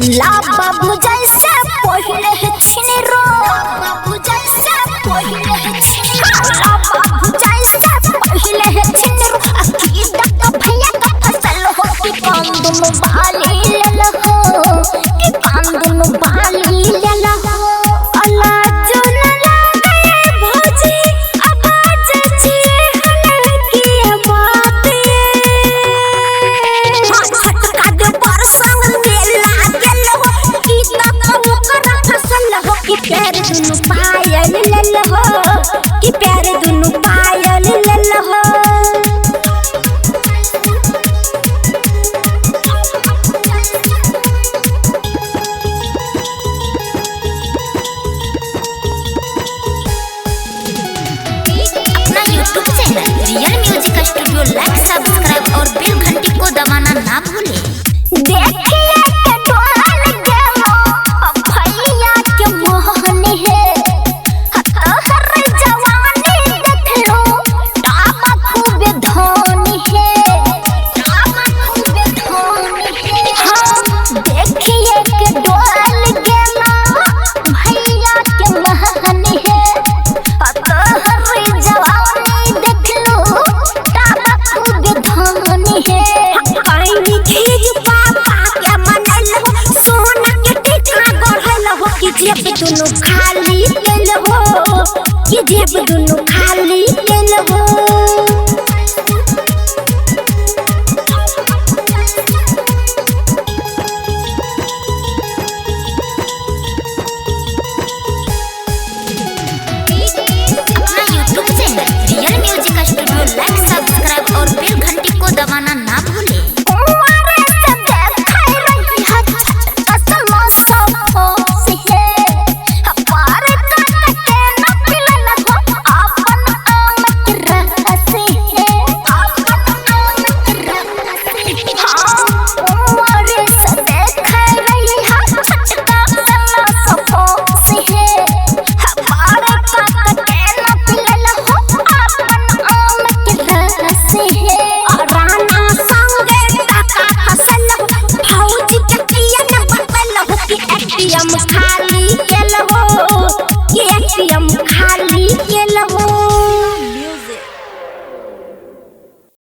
ला बाबू जैसे पहिले छिन रो बाबू जैसे पहिले छिन ला बाबू जैसे पहिले छिन रो की डक भैया का फसल हो कि कान दुनु बाली लल हो कि कान दुनु बाली लल हो। अल्लाह जो न लागे भौजी आवाज छी हलकी बात ये। हाँ छटका दे पर संग मेला गेल हो की तक ओकर फसल हो कि प्यार दुनु पायल लल हो कि प्यार दुनु पायल लल हो। अपना YouTube channel real music studio like subscribe और बेल घंटी को दबाना ना भूलें। देखिए के डोल गेलो भैया के मोहन है हर जवानी देख लो टामा खूब धोनी है टामा खूब धोनी है। हाँ देखिए के डोल गेलो भैया के मोहन है हर जवानी देख लो टामा खूब धोनी है। पानी खींच पापा के मनल हो सोना के टीका गढ़ल हो कि जेब दुनु